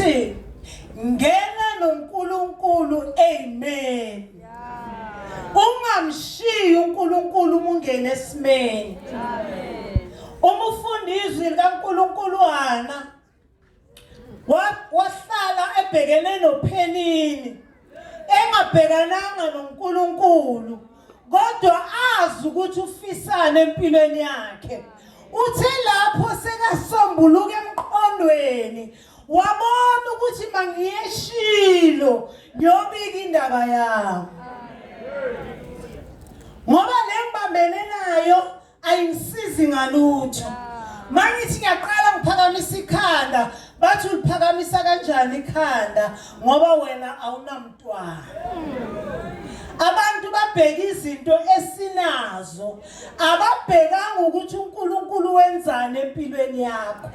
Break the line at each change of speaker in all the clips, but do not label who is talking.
Uthi ngena noNkulunkulu, amen. Ungamshiyi uNkulunkulu uma ungena esimeni.
Amen.
Uma ufunda izwi likaNkulunkulu hana wahlala ebhekene noPhenini engabhekananga noNkulunkulu kodwa azi ukuthi ufisana empilweni yakhe. Uthe lapho sekasombuluka emqondweni wabona ukuthi mangiyeshilo ngiyobika indaba yami, ngoba le ngibambene nayo ayingisizi ngalutho. Mangithi ngiyaqala ngiphakamisa ikhanda, bathi uliphakamisa kanjani ikhanda ngoba wena awunamntwana. Abantu babheka izinto esinazo, ababhekanga ukuthi uNkulunkulu wenzani empilweni yakho.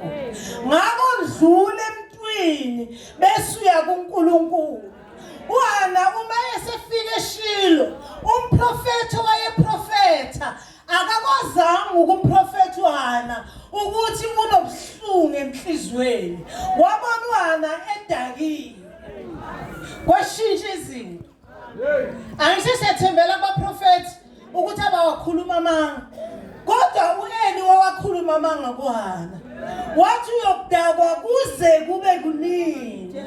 Ngakho ndlula emntwini bese uya kuNkulunkulu. UHana uma esefika eShilo, umprofethi owayeprofetha akakwazanga ukumprofetha uHana ukuthi unobuhlungu enhlizweni. Wabona uHana edakiwe, kwashintsha izinto. Angisho siyathembela kubaprofethi ukuthi abawakhuluma amanga, kodwa u-Eli wawakhuluma amanga kuHana, wathi uyokudakwa kuze kube kunini.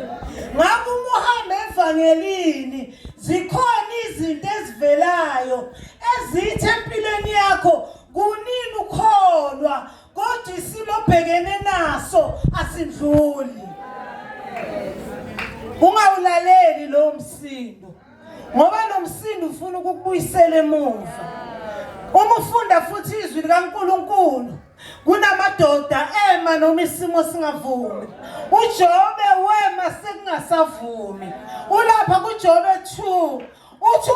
Ngakho uma uhamba evangelini zikhona izinto ezivelayo ezithi empilweni yakho kunini ukholwa, kodwa isimo obhekene naso asindluli. Ungawulaleli lowo msindo, ngoba lo msindo ufuna ukukubuyisela emuva. Uma ufunda futhi izwi likaNkulunkulu, kunamadoda ema noma isimo singavumi. UJobe wema sekungasavumi. Ulapha kuJobe 2 uthi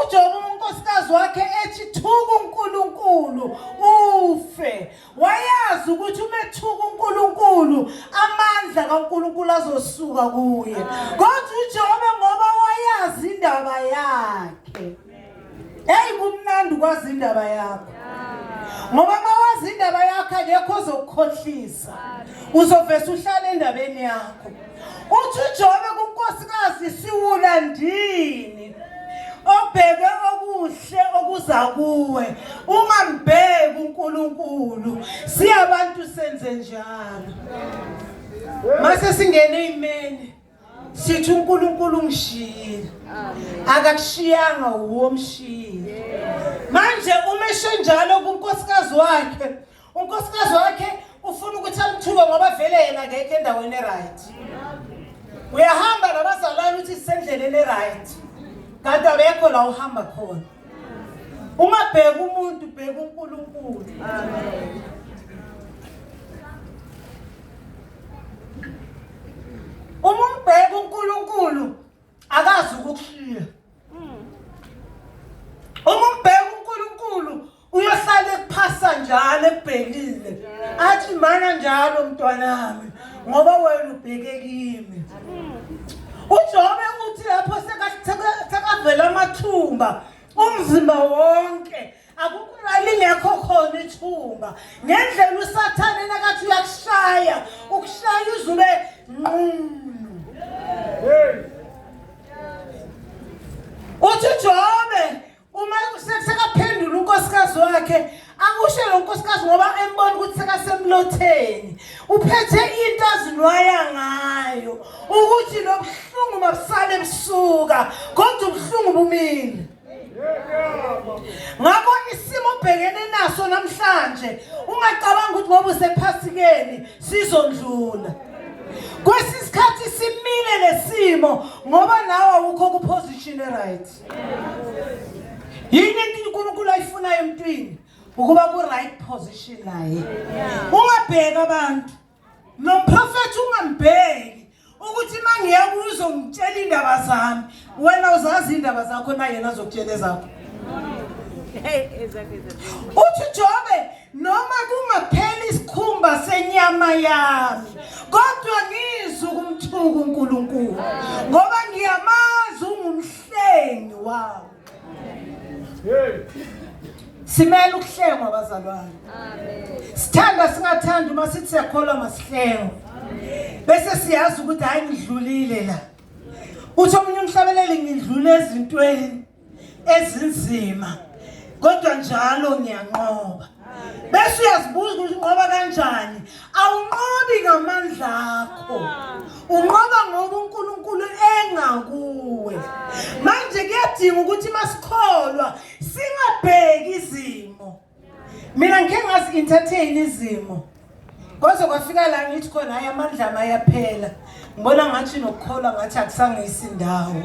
uJobe unkosikazi wakhe ethi thuka uNkulunkulu ufe. Wayazi ukuthi uma ethuka uNkulunkulu amandla kaNkulunkulu azosuka kuye. Kodwa uJobe ngoba wayazi indaba yakhe. Hey, kumnandi ukwazi indaba yakho. Ngoba mawazi indaba yakho akekho ozokukhohlisa. Uzovese uhlale endabeni yakho. Uthi uJobe kunkosikazi siwula ndini obheke okuhle okuza kuwe, ungambheki uNkulunkulu. Siyabantu senze njalo. Mase singene eyimeni sithi uNkulunkulu ungishiyile, akakushiyanga, uwomshiyile. Manje uma esho njalo kunkosikazi wakhe, unkosikazi wakhe ufuna ukuthi amthuke ngoba vele yena akekho endaweni e-right. Uyahamba nabazalwane uthi sisendleleni e-right, kanti abekho la uhamba khona. Ungabheki umuntu, bheka uNkulunkulu.
Amen.
Uma umbheka uNkulunkulu akazi ukukushiya. Uma umbheka uNkulunkulu uyohlala ekuphasa njalo ekubhekile, athi mana njalo mntwanami ngoba wena ubheke kimi. UJobe uthi lapho sekavela amathumba umzimba wonke, akukho la lingekho khona ithumba, ngendlela uSathane nakathi uyakushaya, ukushaya uzube nqunu. Uthi uJobe uma sekaphendula unkosikazi wakhe, akusho lo nkosikazi ngoba embona ukuthi sekasemlotheni, uphethe into azinwaya ngayo ukuthi lo buhlungu mabusale busuka, kodwa ubuhlungu bumile. Ngakho isimo obhekene naso namhlanje ungacabanga ukuthi ngoba usephasikeni sizondlula. Kwesisikhathi simile lesimo ngoba nawe awukho ku position right. Yini into uNkulunkulu ayifunayo emntwini? Ukuba ku right position naye. Ungabheka abantu. Nomprofethi ungambheki ukuthi mangiya kuzo ngitshela indaba zami. Wena uzazi indaba zakho na yena azokutshela ezakho. Uthi Jobe noma kungapheli isikhumba senyama yami, kodwa ngizwe ukumthuka uNkulunkulu ngoba ngiyamazi ungumhlengi wami. Simele ukuhlengwa bazalwane.
Amen.
Sithanda singathanda, uma sithi siyakholwa masihlengwe. Bese siyazi ukuthi hayi ngidlulile la. Uthi omunye umhlabeleli ngidlule ezintweni ezinzima kodwa njalo ngiyanqoba. Bese uyazibuza ukuthi unqoba kanjani? Awunqobi ngamandla akho. Unqoba ngoba uNkulunkulu engakuwe. Manje kuyadinga ukuthi masikholwa singabheki izimo. Mina ngike ngazi entertain izimo. Kwaze kwafika la ngithi khona hayi amandla ami ayaphela. Ngibona ngathi nokukholwa ngathi akusangiyisi indawo.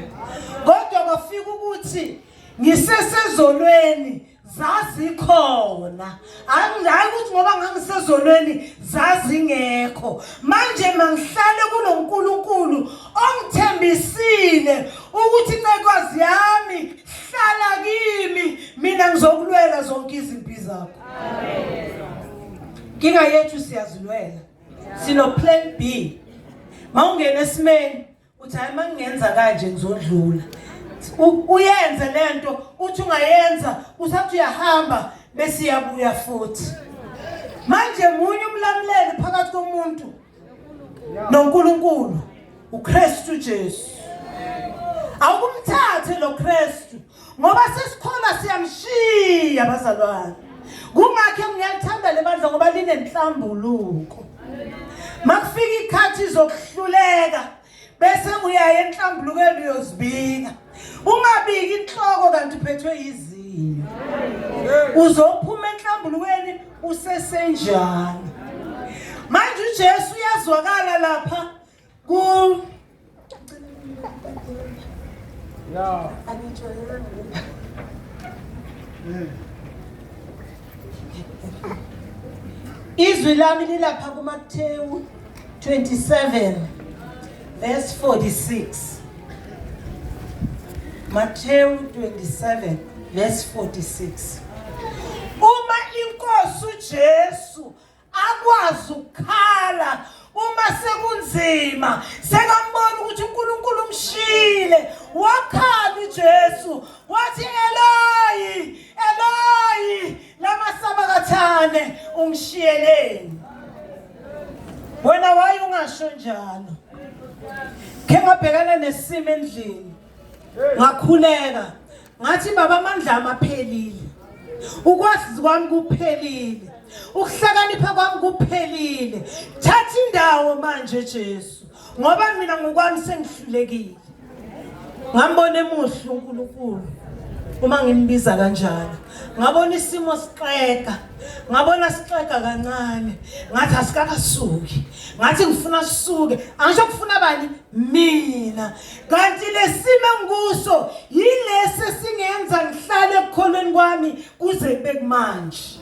Kodwa kwafika ukuthi ngisesezolweni zazikhona. Hayi ukuthi ngoba ngangisezolweni zazingekho. Manje mangihlale kuloNkulunkulu ongithembisile ukuthi incekwazi yami hlala kimi mina ngizokulwela zonke izimpi zakho. Inkinga yethu siyazilwela. Sino plan B. Mawungena esimeni uthi hayi mangingenza kanje ngizodlula. Uyenze lento uthi ungayenza usathi uyahamba bese iyabuya futhi. Manje munye umlamuleli phakathi komuntu noNkulunkulu uKristu Jesu. Awukumthathe lo Kristu ngoba sesikholwa siyamshiya bazalwane. Kungakhe ngiyalithanda le bandla ngoba linenhlambuluko. Makufika ikhathi zokuhluleka bese uyaya enhlambulukweni uyozibika. Ungabiki inhloko kanti uphethwe yizinyo. Uzophuma enhlambulukweni usesenjalo. Manje uJesu uyazwakala lapha ku Yeah. Izwi lami lilapha kuMathewu 27 verse 46. Matthew 27 verse 46. Uma inkosi uJesu akwazi ukukhala uma sekunzima sekambona ukuthi uNkulunkulu umshile wakhala uJesu wathi Eloyi Eloyi lamasabakathane ungishiyeleni wena waye ungasho njalo khe ngabhekana nesimo endlini ngakhuleka ngathi baba amandla amaphelile ukwazi kwami kuphelile ukuhlakanipha kwami kuphelile thatha indawo manje Jesu ngoba mina ngokwami sengihlulekile ngambona emuhle uNkulunkulu uma ngimbiza kanjalo ngabona isimo sixeka ngabona sixeka kancane ngathi asikakasuki ngathi ngifuna sisuke angisho kufuna bani mina kanti lesimo engikuso yilesi esingenza ngihlale ekukholweni kwami kuze kube kumanje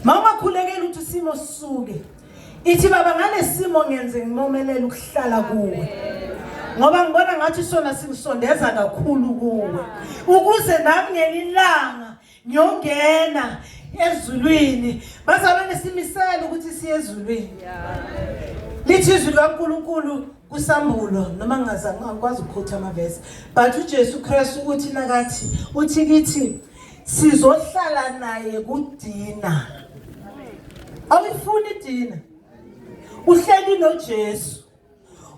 mawungakhulekela ukuthi isimo sisuke ithi baba ngalesimo ngenze ngimomelele ukuhlala kuwe ngoba ngibona ngathi sona singisondeza kakhulu kuwe ukuze nami ngelilanga ngiyongena ezulwini bazalwane simisele ukuthi siye ezulwini lithi izwi likaNkuluNkulu kusambulo noma ngingazange angikwazi ukukhotha amavesi but uJesu Kristu uthi nakathi uthi kithi sizohlala naye kudina awuyifuni idina uhleli noJesu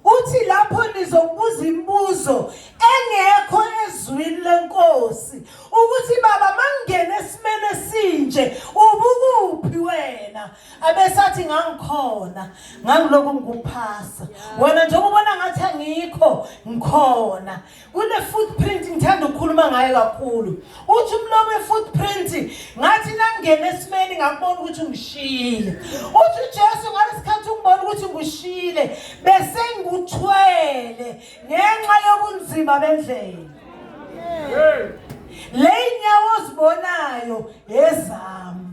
uthi lapho nizokubuza imibuzo engekho ezwini lenkosi ukuthi baba mangingena esimene esinje ubukuphi wena abesathi ngangikhona ngangiloku ngikuphasa wena njengoba ubona ngathi angikho ngikhona Kune footprint ngithanda ukukhuluma ngayo kakhulu. Uthi umlomo we-footprint ngathi nangena esimeni ngakubona ukuthi ungishiyile. Uthi uJesu ngalesikhathi ungibona ukuthi ngishiyile bese ngikuthwele ngenxa yobunzima bendlela. Le inyawo ozibonayo ezami.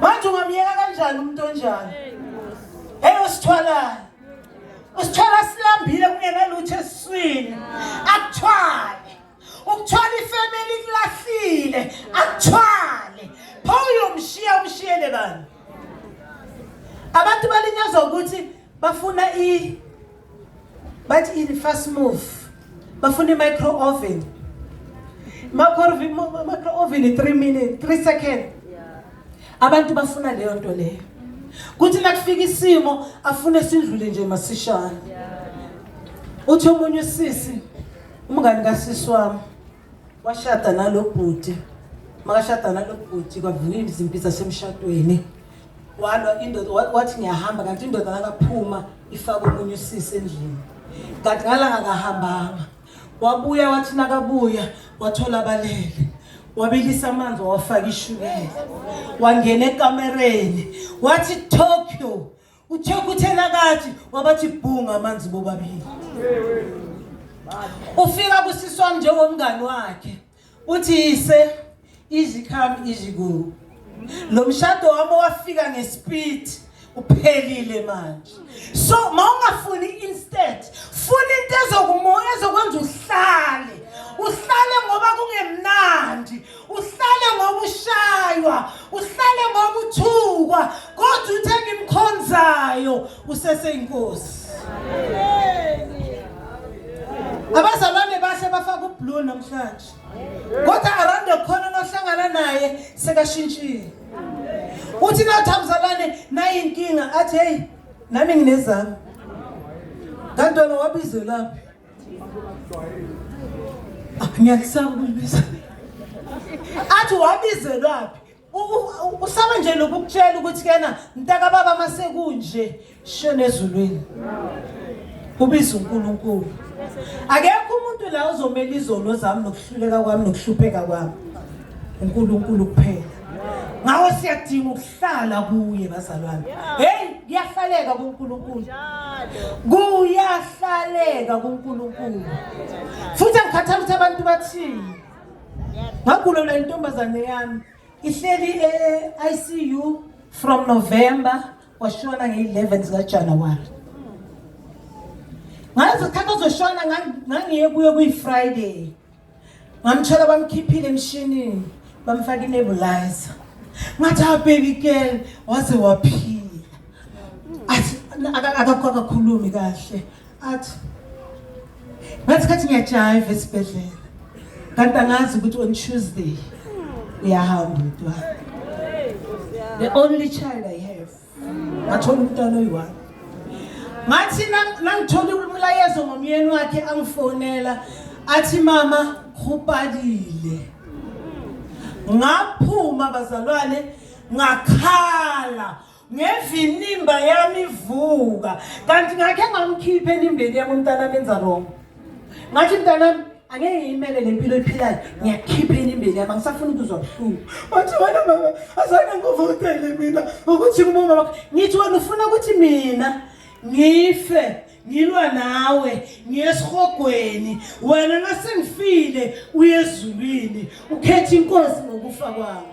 Manje ungamyeka kanjani umuntu onjani? Hey osithwalayo. Usithola silambile kungenalutho esiswini. Akuthwale. Ukuthwala ifamily kulahlile. Akuthwale. Pho uyomshiya umshiyele bani? Abantu balinyazwa ukuthi bafuna i bathi i fast move. Bafuna i micro oven. Micro oven i 3 minutes, 3 seconds. Abantu bafuna leyo nto leyo. Kuthi nakufika isimo afune sindlule nje masishane. Uthi omunye usisi umngani kasisi wami washada nalobhuti. Makashada nalobhuti kwavuka izimpi zasemshadweni. Walwa indoda wathi ngiyahamba kanti indoda nakaphuma ifaka omunye usisi endlini. Kanti ngalanga akahambanga. Wabuya wathi nakabuya wathola abalele. Wabilisa amanzi wawafaka ishukela. Wangena ekamereni wathi Tokyo. UTokyo uthe nakathi wabathi bhunga amanzi bobabili. Ufika kusisi wami njengomngani wakhe. Uthi yise easy come easy go. Lo mshado wami wafika ngespeed uphelile manje. So mawungafuni instead funa into ezokumoya ezokwenza uhlale. Uhlale ngoba kungemnandi, uhlale ngoba ushaywa, uhlale ngoba uthukwa, kodwa uthe ngimkhonzayo useseyinkosi. Abazalwane bahle bafaka ublue namhlanje. Kodwa around the corner nohlangana naye sekashintshile. Uthi nathi mzalwane nayi inkinga athi hey nami nginezami. Kanti wena wabizelaphi? Ah, ngiyakusaba ukulibiza. Athi wabizelwaphi? Usaba nje lokukutshela ukuthi kena mntaka baba masekunje shona ezulwini. Ubiza uNkulunkulu. Akekho umuntu la ozomela izono zami nokuhluleka kwami nokuhlupheka kwami. uNkulunkulu kuphela. Ngawo siyadinga ukuhlala kuye bazalwane. Hey, kuyahlaleka kuNkulunkulu. Kuyahlaleka kuNkulunkulu. Futhi angikhathali ukuthi abantu bathini. Ngagulelwa intombazane yami ihleli e-ICU from November washona nge-11 zikaJanuwari. Ngaleso sikhathi ozoshona ngangiye kuye kuyi-Friday. Ngamthola bamkhiphile emshinini bamfaka i-nebulizer. Ngathi ah baby girl waze waphila. Athi akakhulumi kahle. Athi ngathi khathi ngiyajive esibhedlela. Kanti angazi ukuthi on Tuesday uyahamba umntwana. The only child I have. Ngathola umntwana oyi-one. Ngathi nangithola umlayezo ngomyeni wakhe angifonela athi mama khupadile. Ngaphuma bazalwane ngakhala ngevinimba yami ivuka kanti ngakhe ngamkhipha enimbeni yami umntanami enza wrong ngathi mntanami angeke ngiyimele le mpilo oyiphilayo ngiyakhipha enimbeni yami angisafuni ukuzwa buhlungu wathi wena mama azange ngikuvotele mina ukuthi ngibuma wakho ngithi wena ufuna ukuthi mina ngife ngilwa nawe ngiye esihogweni wena nasengifile uye ezulwini ukhetha inkosi ngokufa kwami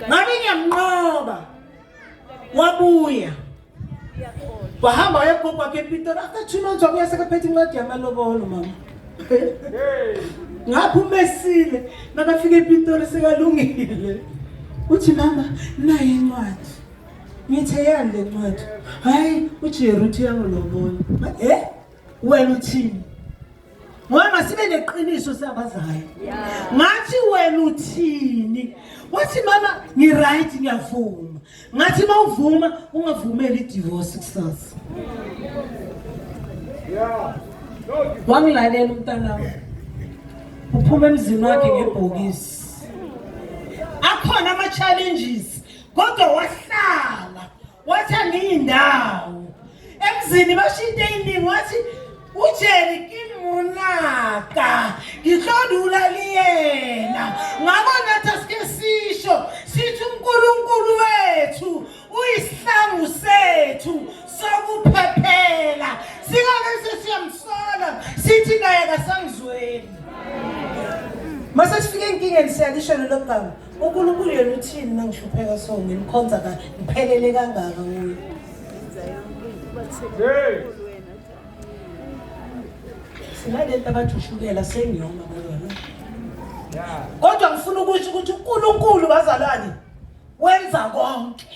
ngabe ngiyamnqoba wabuya wahamba wayegogo wakhe epitori after 2 months wabuya sekaphethe incwadi yamalobolo mama ngapha umesile nakafika epitori sekalungile uthi mama nayi incwadi Ngithe yani le ncwadi. Hayi uJerry uthi uyangilobola. Eh? Wena uthini? Ngoba masibe neqiniso sabazayo. Ngathi wena uthini? Wathi mama ngi right ngiyavuma. Ngathi mawuvuma ungavumeli divorce kusasa.
Yeah.
Wangilalela umntanami. Uphuma emzini wakhe ngebhokisi. Akhona ama challenges kodwa wahlala wathi angiyindawo emzini basho into eyiningi wathi ujeri kimunaka ngihlodula liyena ngako nathi asike sisho sithi uNkulunkulu wethu uyisihlangu sethu sokuphephela singabe sesiyamsola sithi naye akasangizweli mase sifike enkingeni siyalisho lelo gama uNkulunkulu yena uthini nangihlupheka so ngimkhonza ka ngiphelele kangaka kuye. Sinalento abathi ushukela sengiyoma bazalwane. Kodwa ngifuna ukusho ukuthi uNkulunkulu bazalwane wenza konke.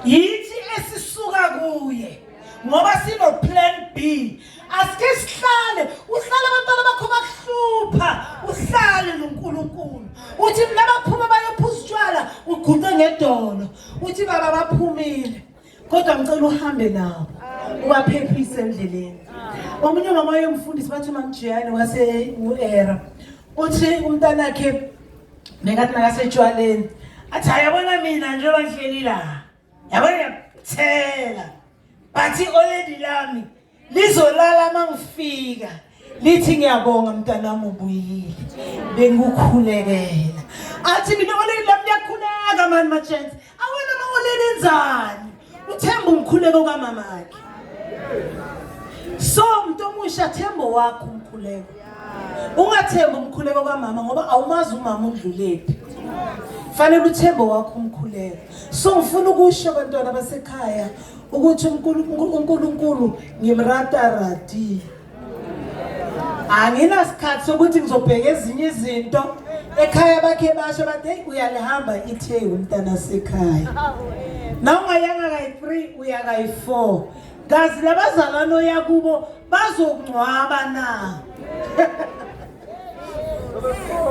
Yithi esisuka kuye ngoba sino plan B. Asike sihlale, uhlale abantwana bakho bakuhlupha, uhlale noNkulunkulu. Uthi mina baphuma bayophuza utshwala, Uguqe ngedolo uthi baba baphumile kodwa ngicela uhambe nabo ubaphephise endleleni. Omunye umama wayemfundisi bathi uMamjiyane wase New Era uthi umntanakhe bekathi nakasetshwaleni athi ayabona mina njengoba ngihleli la yabona ngiyakuthela but i-oledi lami lizolala uma ngifika lithi ngiyabonga mntanami ubuyile bengikukhulekela athi mina oledi lami liyakhuleka mani ma-chance awena ma-oledi enzani uthemba umkhuleko kamamakhe so mntu omusha themba wakho umkhuleko ungathembi umkhuleko kamama ngoba awumazi umama undlulephi fanele uthembe wakho umkhuleko so ngifuna ukusho abantwana basekhaya ukuthi uNkulunkulu ngimrata rati anginasikhathi sokuthi ngizobheka ezinye izinto ekhaya bakhe basho bathi hey uyalihamba ithe umntana sekhaya na ungayanga kayi-3 uya kayi-4 kazi labazalwane oya kubo bazokungcwaba na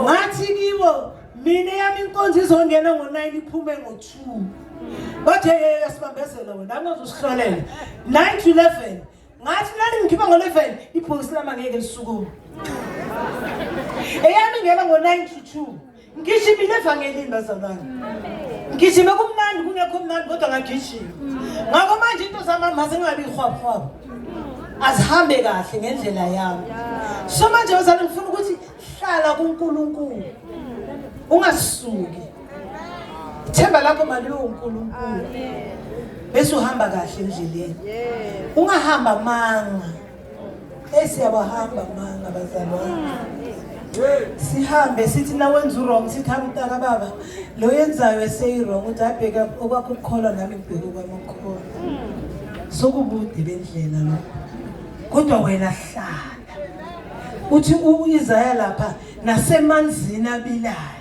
ngathi kibo mina yami inkonzo izongena ngo-9 iphume ngo-2 bathe yeka sibambezela wena angazusihlolela 9 to 11 ngathi nani ngikhipha ngo-11 ibhokisi lami angeke lisukume eyami ingena ngo-9 to 2 ngigijimile evangelini bazalwane ngigijime kumnandi kungekho mnandi kodwa ngagijima ngakho manje into zami mazingabi ihwabhwabhu azihambe kahle ngendlela yami so manje bazalwane ngifuna ukuthi hlala kuNkulunkulu ungasuki ithemba lakho malibe uNkulunkulu bese uhamba kahle endleleni ungahamba manga esiyabahamba manga bazalwane sihambe sithi nawenza urong sithi hamntaka baba lo yenzayo eseyi-wrong uthi abheke okwakho ukukholwa nami ngibheke okwami ukukholwa sokubude bendlela lokho kodwa wena hlala uthi u-Isaya lapha nasemanzini abilayo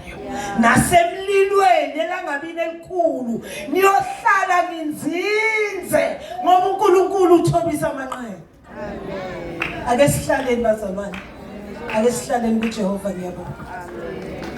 nasemlilweni elangabini elikhulu niyohlala ninzinze ngoba uNkulunkulu uthobisa amanxeba ake sihlaleni bazalwane ake sihlaleni kuJehova ngiyabonga.